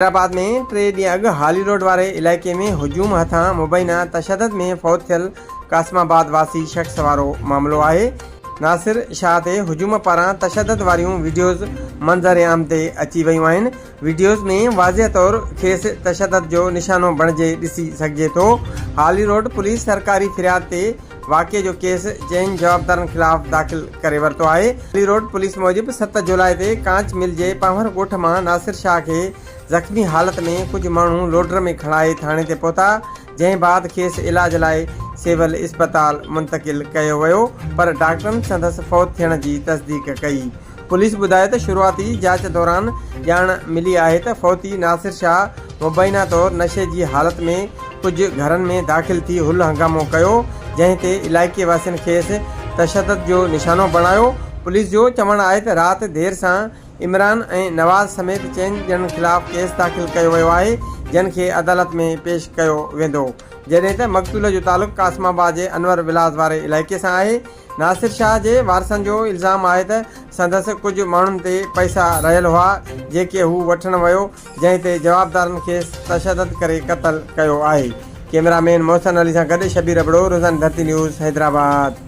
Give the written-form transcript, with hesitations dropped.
حيدرآباد ۾ ٽي ڏينهن اڳ هالي روڊ واري علائقي ۾ هجوم هٿان مبينا تشدد ۾ فوت ٿيل قاسم آباد واسي شخص وارو معاملو آهي. ناصر شاهه تي هجوم پاران تشدد واريون وڊيوز منظر عام تي اچي ويون آهن. وڊيوز ۾ واضح طور کيس تشدد جو نشانو بڻجي ڏسي سگهجي ٿو. هالي روڊ پوليس سرڪاري فرياد تي واقعي جو ڪيس چئن جوابدارن خلاف داخل ڪري ورتو آهي. علي روڊ پوليس موجب 7 جولاء تي ڪانچ مل جي پنهور ڳوٺ مان ناصر شاهه کي زخمي حالت ۾ ڪجهه ماڻهو لوڊر ۾ کڻائي ٿاڻي تي پهتا، جنهن بعد کيس علاج لاء سول اسپتال منتقل ڪيو ويو پر ڊاڪٽرن سندس فوت ٿيڻ جي تصديق ڪئي. پوليس ٻڌايو ته شروعاتي جاچ دوران ڄاڻ ملي آهي ته فوتي ناصر شاهه مبينا طور نشي جي حالت ۾ ڪجهه گهرن ۾ داخل ٿي هل هنگامو ڪيو، جنهن تي علائقي واسين کيس تشدد جو نشانو بڻايو. پوليس جو چوڻ آهي ته رات دير سان عمران ۽ نواز سميت چئن ڄڻن خلاف ڪيس داخل ڪيو ويو آهي، جن کي عدالت ۾ پيش ڪيو ويندو. جڏهن ته مقتول جو تعلق قاسم آباد جي انور ولاز واري علائقي سان آهي. ناصر شاهه جي وارثن جو الزام آهي ته سندس ڪجهه ماڻهن تي پئسا رهيل هئا، جيڪي هو وٺڻ ويو، جنهن تي جوابدارن کيس تشدد ڪري قتل ڪيو آهي. ڪئميرا مين محسن علي سان گڏ شبير ابڙو، روزاني ڌرتي نيوز، حيدرآباد.